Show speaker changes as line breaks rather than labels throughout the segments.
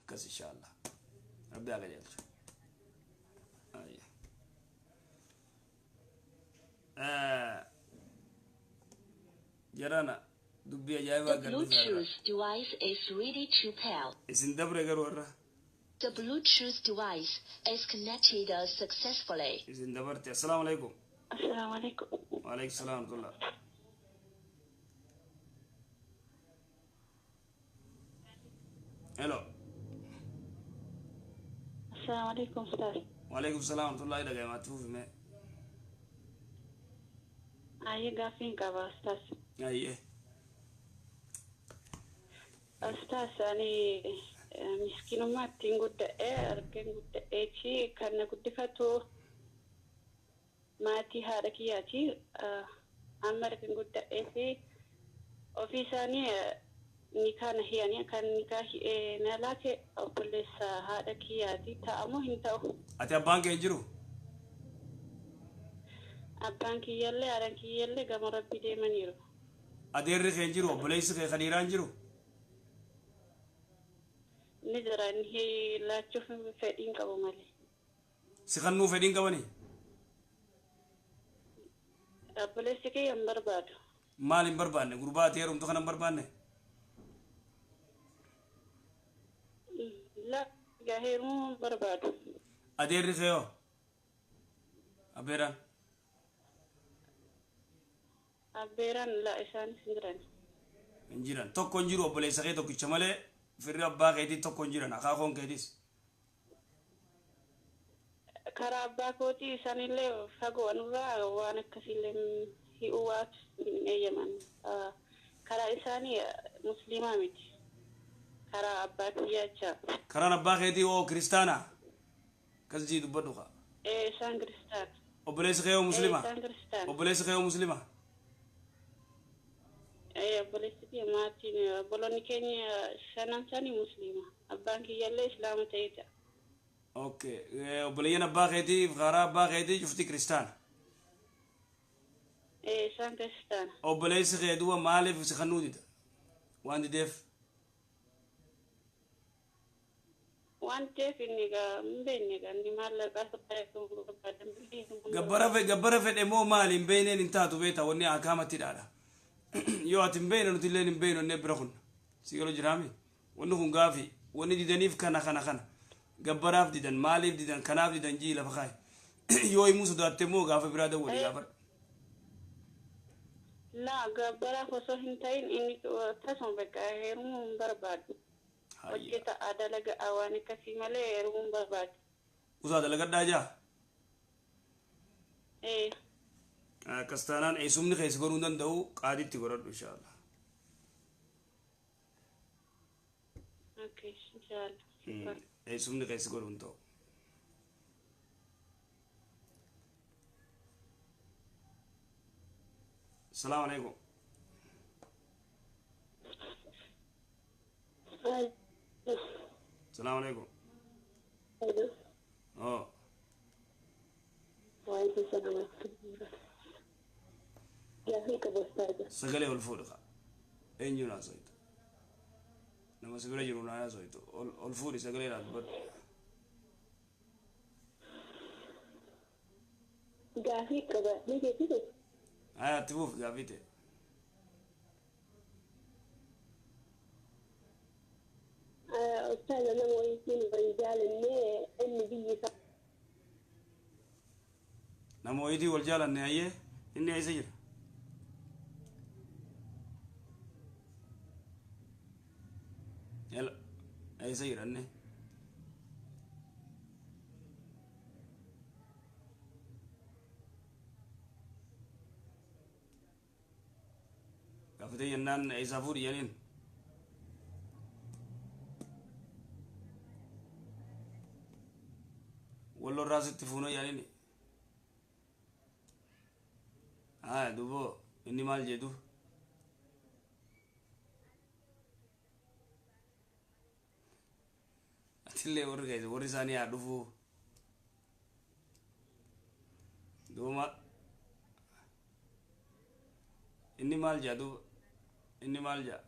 Akkas inshaallah. Rabbi haa qajeelchu. Jarana dubbii ajaa'ibaa
The
gadhiisaa irra.
Bluetooth device is ready to pair.
Isin dabre garuu irra.
The Bluetooth device is connected successfully.
Isin dabarte. Assalaamu alaikum.
Assalaamu alaikum.
Waalaikum salaam wa rahmatullah. Hello.
Assalaamu alaikum ustaaz.
Waalaikum salaam wa rahmatullahi dhaga'amaatti fufime.
Ayyee, gaaffiin qaba ustaaz.
Ayyee.
Ustaaz, ani miskiinummaa ittiin gudda'ee argeen gudda'eeti kan na guddifatu maatii haadha kiyyaati. Amma argeen gudda'eeti ofii isaanii nikaa na hiyanii kan nikaa hi'ee na laate obboleessa haadha kiyyaati, ta'amoo hin ta'u?
Ati abbaan kee hin jiru?
Abbaan kiyyallee haadhaan kiyyallee gama rabbii deemaniiru.
Adeerri kee hin jiru? Obboleessi kee kan dhiiraa hin jiru?
Ni jira, inni laachuuf fedhiin qabu malee.
Si kannuu fedhiin qabanii?
Obboleessi kiyya hin barbaadu.
Maal hin barbaanne? Gurbaa ati heerumtu kana hin barbaanne?
La, egaa heerumuu hin barbaadu.
Adeerri kee hoo? Abbeeraan?
Abbeeraan la, isaanis hin jiran.
Hin jiran. Tokko hin jiru obboleessa kee tokkicha malee firri abbaa keetii tokko hin jiran, akaakoon keetis.
Karaa abbaa kootii isaanillee fagoo nurraa, waan akkasiillee hi'uu waatu hin eeyyaman. Karaa isaanii musliimaa miti. Karaa abbaa kiyyaa jecha.
Karaan abbaa keetii hoo kiristaanaa? Akkas jii dubbadhu kaa.
Ee, isaan kiristaana.
Obboleessi kee hoo
Ee,
muslima?
isaan kiristaana.
Obboleessi kee hoo muslima?
Ee, obboleessi kiyya, maatiin obboloonni keenya shanan sani musliima. Abbaan kiyyallee islaama ta'ee jira.
Okay. Obboleeyyan abbaa keetii karaa abbaa keetii cufti kiristaana.
Ee, isaan kiristaana.
Obboleessi kee duuba maaliif si kannuu dida? Waan dideef?
Waan ta'eef inni egaa hin beekne, egaa inni maallaqa barbaadan malee.
Gabbara fedhe moo maali? Hin beekneen hin taatu, beekta, wanni akaamatti dhaadha. Yoo ati hin beekne, nuti illee hin beeknu, inni bira kun. Si galu jiraami? Wanni kun gaafi wanni didaniif kana kana kana. Gabbaraaf didan, maaliif didan, kanaaf didan jii lafa kaa'i. Yoo himuu sodaatte immoo gaafa biraa dawwali gaafadhu.
Laa, gabbaraaf osoo hin ta'in inni tasuma bakka heerumuu hin barbaadu.
Hayya.
Hojjeta dalagaa waan akkasii malee heerumuu hin barbaadu.
Usaa dalagadhaa jaa.
Ee.
Akkas taanaan eessumni keessi godhuu hin danda'u, qaaditti godhadhu inshaallah.
Okay, inshallah.
Eessumni keessi godhuu hin ta'u. Salaamu alaikum. Salaamu alaikum. Oh.
Waalaikum salaam wa rahmatullahi. Gaaffii qaba ustaaza.
Sagalee ol fuudhi kaa. Eenyuun haasoytu? Nama si bira jiru naan haasoytu. Ol fuudhi, sagalee naa dubbadhu.
Gaaffii qaba. Ni geessisu?
Haya, itti fuuf gaaffii ta'e.
Ustaaza, nama wayitiin wal jaalannee inni biyyi isaa
Nama wayitii wal jaalanne, hayyee, inni eessa jira? Hello. Eessa jira inni? Gaafatee jennaan eessaa fuudhi jedhaniin. Wallorraa sitti fuuna jedhaniin. Haya, duboo inni maal jedhu? Atillee warri keessa warri isaanii haa dhufuu. Duuba inni maal jedha duuba? Inni maal jedha?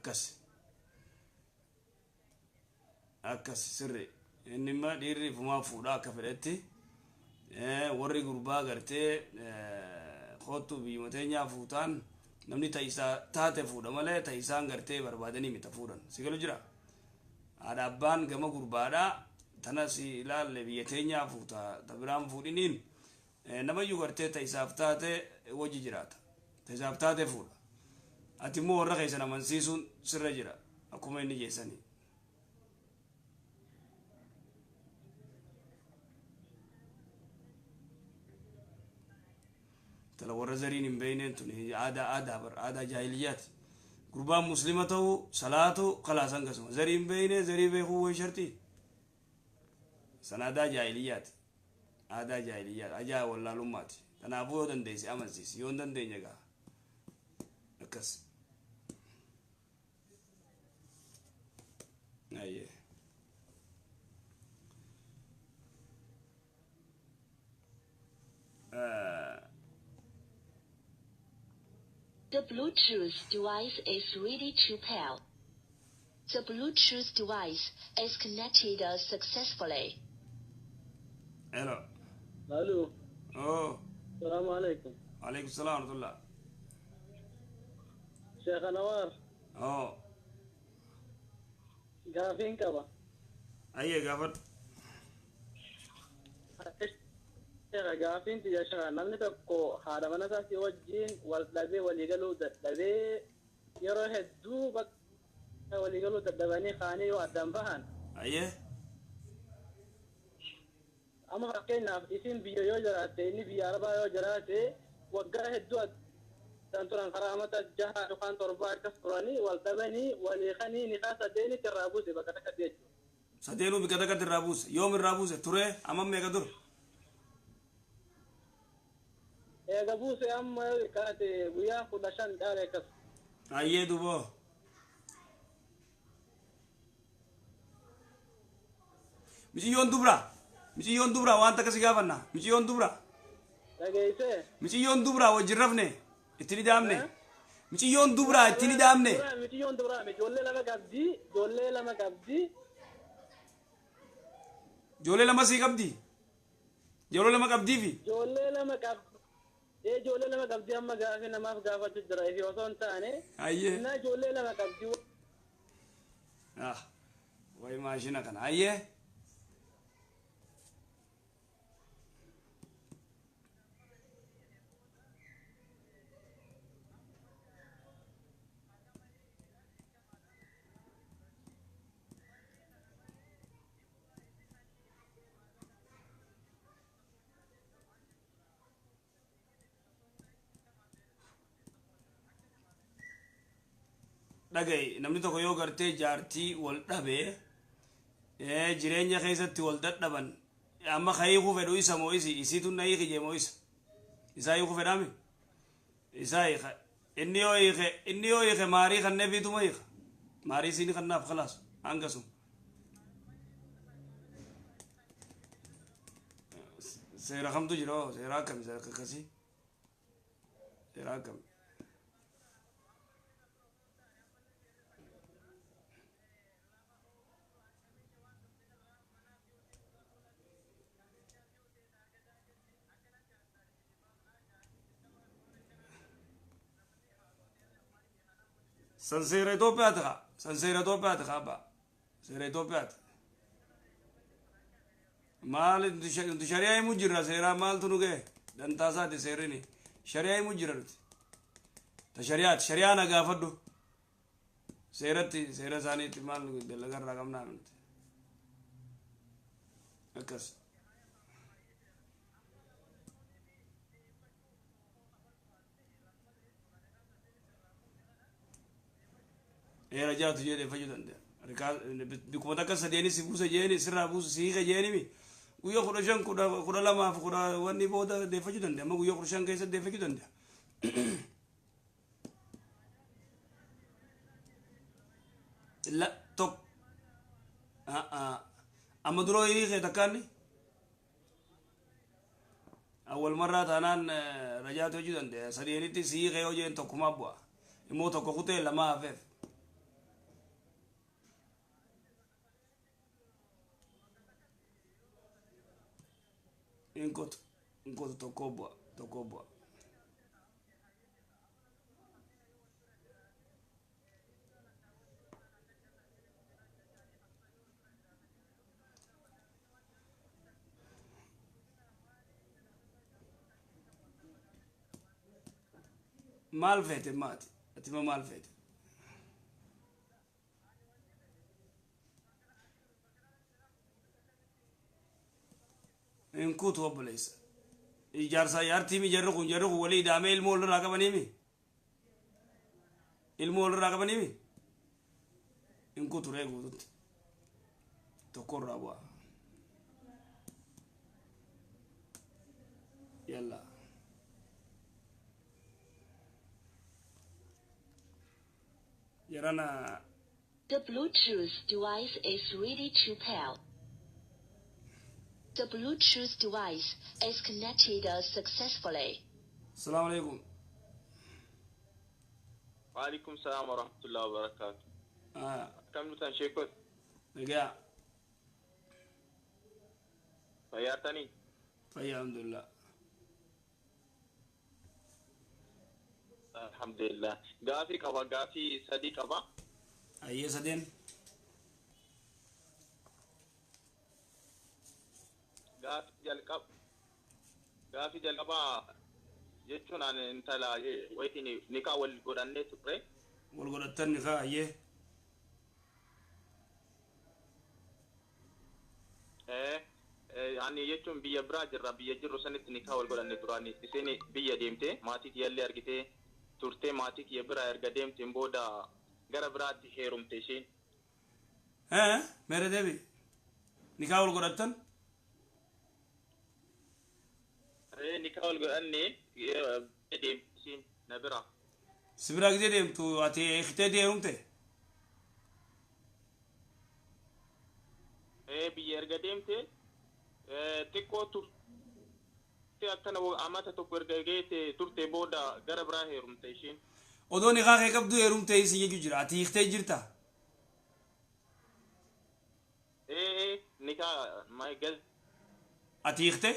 Akkas akkas sirri inni imma dhiirri ifumaa fuudhaa akka fedhetti warri gurbaa gartee kootu biyyuma teenyaa fuutaan namni ta isaa taate fuudha malee ta isaan gartee barbaadanii mita fuudhan si galu jira. Haadha abbaan gama gurbaadhaa tana si ilaalle biyya teenyaa fuuta ta biraan fuudhiniin namayyuu gartee ta isaaf taate wajji jiraata ta isaaf taate fuudha. Ati immoo warra keessan amansiisuun sirra jira akkuma inni jeessanii. Tala warra zariin hin beeyneen tun aadaa aadaa bar aadaa jaahiliyyaati. Gurbaan muslima ta'uu salaatu kalaasan kasuma zarii hin beeyne zarii beekuu way shartii. San aadaa jaahiliyyaati. Aadaa jaahiliyyaati ajaa wallaalummaati. Kanaafuu yoo dandeesse amansiisi yoo hin dandeenye gaa akkas. Ayyee.
The Bluetooth device is ready to pair. The Bluetooth device is connected successfully.
Hello.
Aloo.
Oh.
Salaamu alaikum.
Alaikum salaam wa rahmatullah.
Sheekh Anwaar.
Oh.
Gaafiin qaba.
Ayyee gaafadhu.
Gaafiin tiyya sheekha namni tokko haadha mana isaatii wajjin wal dhabee walii galuu dadhabee yeroo hedduu bakka walii galuu dadhabanii kaanii yoo addaan bahan.
Ayyee.
Amma fakkeenyaaf isin biyya yoo jiraatte inni biyya arabaa yoo jiraate waggaa hedduu addaan turan karaa amata 6 yookaan 7 akkas turanii wal dhabanii walii kanii niqaa sadeenitti irraa buuse bakka takkatti jechuudha.
Sadeenuu bakka takkatti irraa buuse yoom irraa buuse ture amma meeqa ture?
Eega buuse amma kaate guyyaa 15 dhaale akkas.
Ayyee duboo. Miciyyoon dubra. Miciyyoon dubra waan takka si gaafanna. Miciyyoon dubra.
Dhageessee.
Miciyyoon dubra wajjin rafne itti ni daamne. Miciyyoon dubra itti ni daamne.
Miciyyoon dubra ijoollee lama qabdi ijoollee lama qabdi.
Ijoollee lama sii qabdi. Ijoollee lama qabdiifi.
Ijoollee lama qabdi. Ijoollee lama qabdi amma gaafii namaaf gaafachuu jira ifi osoo hin taane.
Ayyee.
Innaa ijoollee lama qabdi.
Ah wayi maashina kana ayyee. Dhaga'i namni tokko yoo gartee jaartii wal dhabee jireenya keessatti wal dadhaban amma hiikuu fedhu isa moo isi isiitu na hiiki jee moo isa isaa hiikuu fedhaami isaa hiika inni yoo hiike maarii kannee fiituma hiika maarii isiin kannaaf khalaas hangasum seera kamtu jira seera akkami seera akkasii seera akkami. San seera Itoophiyaati kaa. San seera Itoophiyaati kaa abbaa. Seera Itoophiyaati. Maali nuti shari'aa himuu jirra seeraa maaltu nu ga'e dantaa isaati seerrini shari'aa himuu jira nuti. Ta shari'aati shari'aa na gaafadhu. Seeratti seera isaaniitti maal dalagaa irraa qabnaa nuti. Akkas. Era jaatu jedhee fayyuu danda'a. Bikkuma takka sadeeni si buusa jeeni sirraa buusa si hiika jeenimi guyyaa 15 12 fi kudha wanni booda deeffachuu danda'a. Amma guyyaa 15 keessa deeffachuu danda'a. La tokko amma duroo hiikee takkaanni awwal marraa taanaan rajaatu hojii danda'a. Sadeenitti si hiikee yoo jeen tokkumaa bu'a. Immoo tokko kutee lama hafeef. Hin kutu. Hin kutu, tokko bu'a. Tokko bu'a. Maal feete maati? Ati ma maal feete? Hin kutu obboleessa. Ijaarsa jaartii jarri kun walii idaamee ilmoo walirraa qabaniimi. Ilmoo walirraa qabaniimi. Hin kutu ree guututti. Tokko irraa bu'a. Yalla. Jarana.
The Bluetooth device is ready to pair. The Bluetooth device is connected successfully.
Salaamu alaikum.
Waalaikum salaam wa rahmatullahi wa barakaatu.
Ah,
Akkam nutan sheekot?
Egaa.
Fayyaatanii?
Fayyaa, alhamdulillah.
Alhamdulillah. Gaafii qaba, gaafii sadii qaba.
Ayyee, sadeen.
Gaafii jalqaba. Gaafii jalqabaa jechuun ani intala wayitiin nikaa wal godhannee turre.
Wal godhattan nikaa, ayyee.
Ani jechuun biyya biraa jirra, biyya jirru sanitti nikaa wal godhanne turani. Isheen biyya deemte, maatii kiyyallee argitee turtee, maatii kiyya biraa erga deemteen booda gara biraatti heerumte isheen.
Meere deebi. Nikaa wal godhattan?
Nikaa wal godhanne, biyya deemte isheen na bira.
Si biraa gisee deemtu ati hiiktee heerumte?
Biyya erga deemte xiqqoo turte, akkana amata tokko erga geete turte booda gara biraa heerumte isheen.
Odoo nikaa kee qabdu heerumte isin jechuu jira. Ati hiiktee jirta?
Nikaa gal.
Ati hiikte?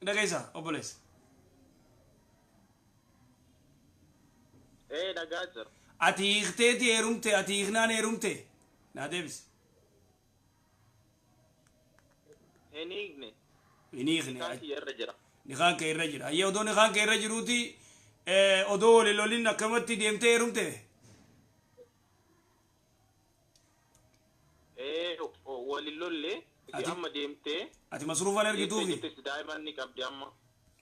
Dhageessa, obboleessa.
Dhagaa jira.
Ati hiikteeti heerumte, ati hiiknaan heerumte? Naa deebisi.
Hin hiikne.
Hin hiikne.
Nikaan kiyya irra jira.
Nikaan kee irra jira. Ayyee, odoo nikaan kee irra jiruuti odoo waliin lolin akkamatti deemtee heerumte?
Walin lolle amma deemtee.
Ati masruufan ergituufi?
Daa'imman ni qabdi amma.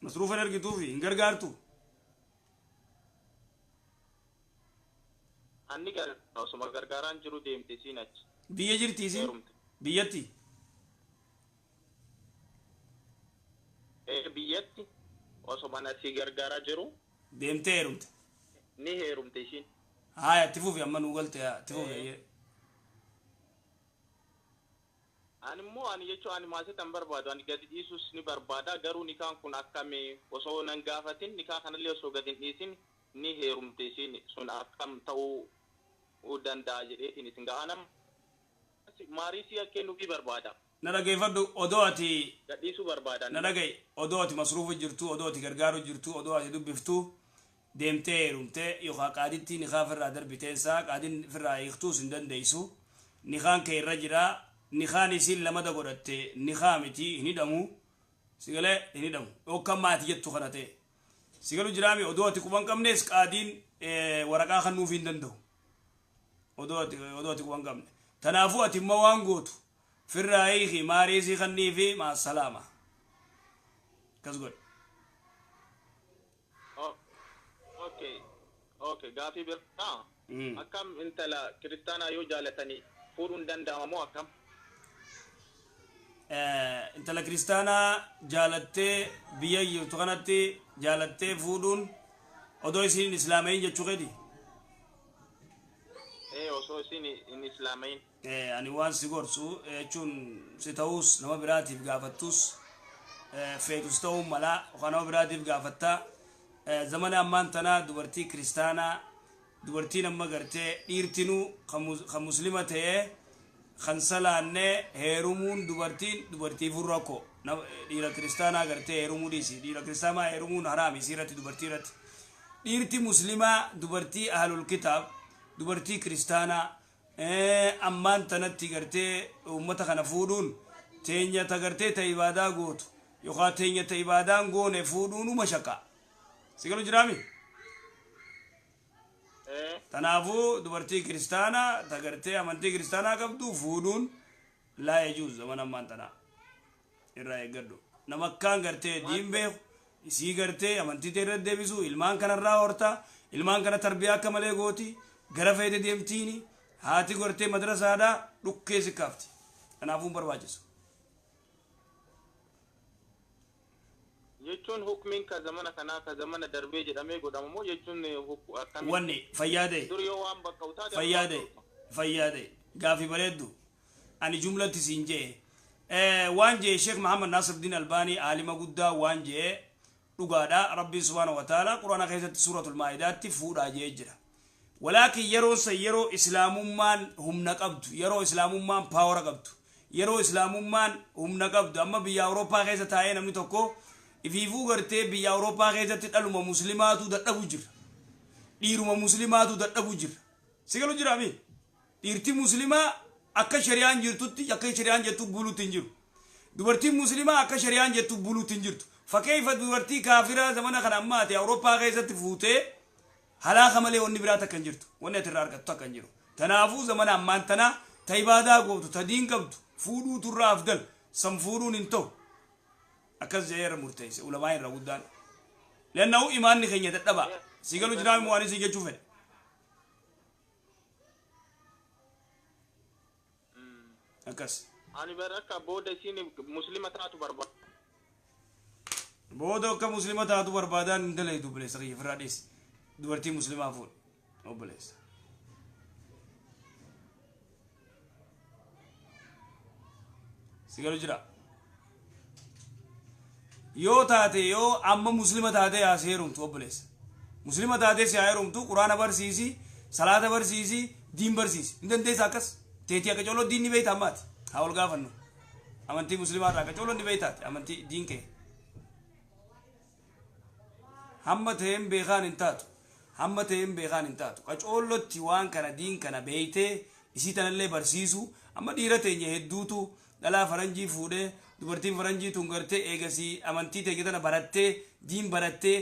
Masruufan ergituufi, hin gargaartu?
Anni osuma gargaaraan jiru deemte siin achi.
Biyya jirti isin?
Heerumte.
Biyyatti?
Biyyatti osuma na si gargaaraa jiru.
Deemtee heerumte.
Ni heerumte ishiin.
Haya, itti fufi, amma nuu galte, itti fufi, ayyee.
Ani immoo ani jechuun ani maasitan barbaadu, ani gadi dhiisus ni barbaada, garuu nikaan kun akkami osoo nan gaafatin, nikaa kanallee osoo gadi hin dhiisin ni heerumte ishiin, sun akkam ta'uu danda'a jedheetiin isin ga'a nama maarii kennuufii barbaada.
Na dhageeffadhu, odoo ati
Gadhiisuu barbaada.
Na dhaga'i, odoo ati masruufu jirtu, odoo ati gargaaru jirtu, odoo ati dubbiftu deemtee heerumtee yookaan qaaditti nikaa firraa darbiteensaa qaadiin firraa hiiktuus hin dandeessu. Nikaan kee irra jira, nikaan isiin lamada godhatte nikaa miti, hin hidhamu. Sigalee, hin hidhamu yookaan maati jettu kana ta'e sigalu jiraami. Odoo ati quban qabnes qaadiin waraqaa kennuufii hin danda'u odoo ati quban qabne. Tanaafuu ati immoo waan gootu firraa hiiki, maarii kannii fi maasalaama akkas godhe.
Okay, gaafii biraa. Akkam intala kiristaanaa yoo jaalatanii fuudhuun danda'ama moo akkam?
Intala kiristaanaa jaalattee biyya jirtu kanatti jaalattee fuudhuun odoo isiin islaamayin jechuu keeti?
Osoo isiin hin islaamayin.
Ani waan si gorsu jechuun si ta'us nama biraatiif gaafattus feetus ta'uu malaa yookaan nama biraatiif gaafattaa, zamana ammaan tanaa dubartii kiristaanaa Dubartiin amma gartee dhiirtinuu kan muslima ta'ee kan salaannee heerumuun dubartiin dubartiifuu rakkoo. Dhiira kiristaanaa gartee heerumuu dhiisi. Dhiira kiristaanaa heerumuun haraami isii irratti, dubartii irratti. Dhiirti muslimaa dubartii ahlul kitaab, dubartii kiristaanaa ammaan tanatti gartee uummata kana fuudhuun, teenya ta gartee ta ibaadaa gootu yookaan teenya ta ibaadaan goone fuudhuun uma shakka. Si galu jiraami? Tanaafuu dubartii kiristaanaa ta gartee amantii kiristaanaa qabdu fuudhuun laa yajuuz zaman ammaan tanaa. Irraa eeggadhu. Nama akkaan gartee diin beeku isii gartee amantii ta'e irratti deebisu, ilmaan kanarraa horta, ilmaan kana tarbiyaa akka malee gooti, gara feete deemtiini, haati gartee madrasaadhaa dhukkee si kaafti. Kanaafuu hin barbaachisu.
Jechuun hukmiin ka zamana kanaa ka zamana darbee jedhamee godhamu moo jechuun akkamitti?
Wanni fayyaa ta'e.
Dur yoo waan bakka utaate.
Fayyaa ta'e, fayyaa ta'e, gaafii bareeddu. Ani jumlatti siin jee waan jee Sheekh Muhammad Nasiruddin Albaanii, aalima guddaa, waan jee dhugaadha. Rabbiin subhaanahu wa ta'ala Quraana keessatti suuratul Maa'idaatti fuudhaa jee jira. Walaakin yeroo san yeroo islaamummaan humna qabdu, yeroo islaamummaan power qabdu, yeroo islaamummaan humna qabdu. Amma biyya Awurooppaa keessa taa'ee namni tokko ifiifuu gartee biyya Awurooppaa keessatti dhaluma muslimaatu dadhabu jira, dhiiruma muslimaatu dadhabu jira. Si galu jiraami? Dhiirti muslimaa akka shari'aan jirtutti, akka shari'aan jettu buluutti hin jiru. Dubartiin muslimaa akka shari'aan jettu buluutti hin jirtu. Fakkeeffa dubartii kaafiraa zamana kana ammaa ati Awurooppaa keessatti fuutee halaaka malee wanni biraa takka hin jirtu. Wanni ati irraa argattu takka hin jiru. Tanaafuu zamana ammaan tanaa ta ibaadaa gootu, ta diin qabdu fuudhuutu irraa afdal. San fuudhuun hin ta'u. Akkas jedhee irra murteesse ulamaa irra guddaan. Leannahu imaanni keenya dadhabaa. Si galu jiraami waan isin jechuu fedhe? Akkas.
Ani bar akka booda isiin muslima taatu barbaada.
Booda akka muslima taatu barbaadaan hin dalaytu, obboleessa kiyya, firraa dhiisi. Dubartii muslimaa fuudhi, obboleessa. Si galu jira? Yoo taate, yoo amma muslima taate haa si heerumtu, obboleessa. Muslima taatee si haa heerumtu, Quraana barsiisi, salaata barsiisi, diin barsiisi. Hin dandeessa akkas? Teetii akka coloo diin ni beeyta ammaati. Haa ol gaafannu. Amantii muslimaa irraa akka coloo ni beeytaati amantii diin kee. Hamma ta'een beekaan hin taatu. Hamma ta'een beekaan hin taatu. Qacoollotti waan kana diin kana beeytee isii tanallee barsiisu. Amma dhiira teenya hedduutu dhalaa faranjii fuudhee, dubartiin faranjii tun gartee eegasii amantii teenya tana barattee, diin barattee,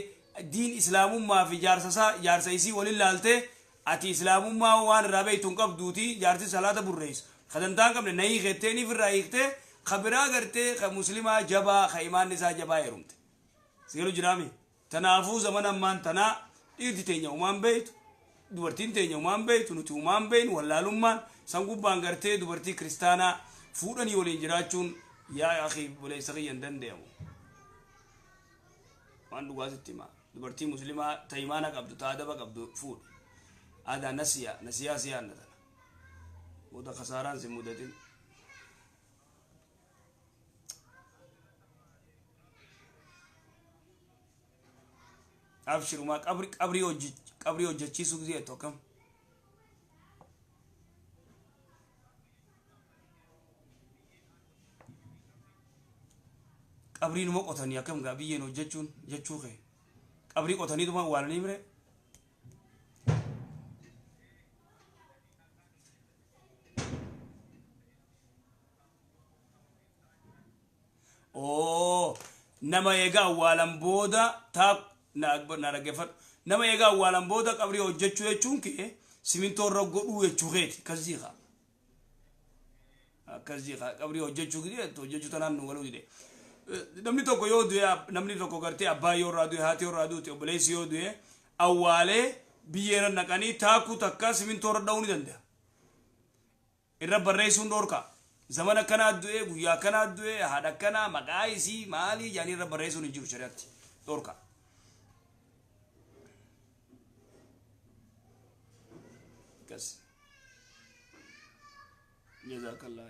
diin islaamummaa fi jaarsa isaa, jaarsa isii waliin laaltee, ati islaamummaa waan irraa beektu hin qabduuti, jaarsi salaata burreessu ka dantaa hin qabne na hiikettee niif irraa hiiktee ka biraa gartee ka muslimaa jabaa, ka imaanni isaa jabaa heerumte. Seeru jiraami? Tanaafuu zamana ammaan tanaa dhiirti teenya umaan beektu, dubartiin teenya umaan beektu, nuti umaan beeknu wallaalummaan san gubbaan gartee dubartii kiristaanaa fuudhanii waliin jiraachuun, yaa akhi, obboleessa kiyya, hin danda'amu. Waan dhugaa sitti himaa. Dubartii muslimaa ta imaana qabdu, ta adaba qabdu fuudhi. Aadaa nasiya nasiyaa siyaanna tana booda kasaaraan si mudatin. Abshirumaa qabri qabrii hojji qabrii hojjechiisuu gisee jettu akkam? Qabrii numa qotanii akkam gaa biyyeen hojjechuun jechuu kee? Qabrii qotaniituma awwaalanii mire? Oo, nama eega awwaalan booda taa na na dhaggeeffadhu. Nama eega awwaalan booda qabrii hojjechuu jechuun kee simintoo irra godhuu jechuu keeti. Akkas jiika. Akkas jiika. Qabrii hojjechuu jettu hojjechuu tanaan nu galuu dide. Namni tokko yoo du'e, namni tokko gartee abbaa yoo irraa du'e, haati yoo irraa duute, obboleessi yoo du'e, awwaalee biyyeera naqanii taakuu takka simintoo irra dha'uu ni danda'a. Irra barreessuun dhoorka. Zaman akkanaa du'e, guyyaa akkanaa du'e, haadha akkanaa, maqaa isii maalii jedhanii irra barreessuun hin jiru shari'atti. Dhoorka. Akkas. Jazakallah.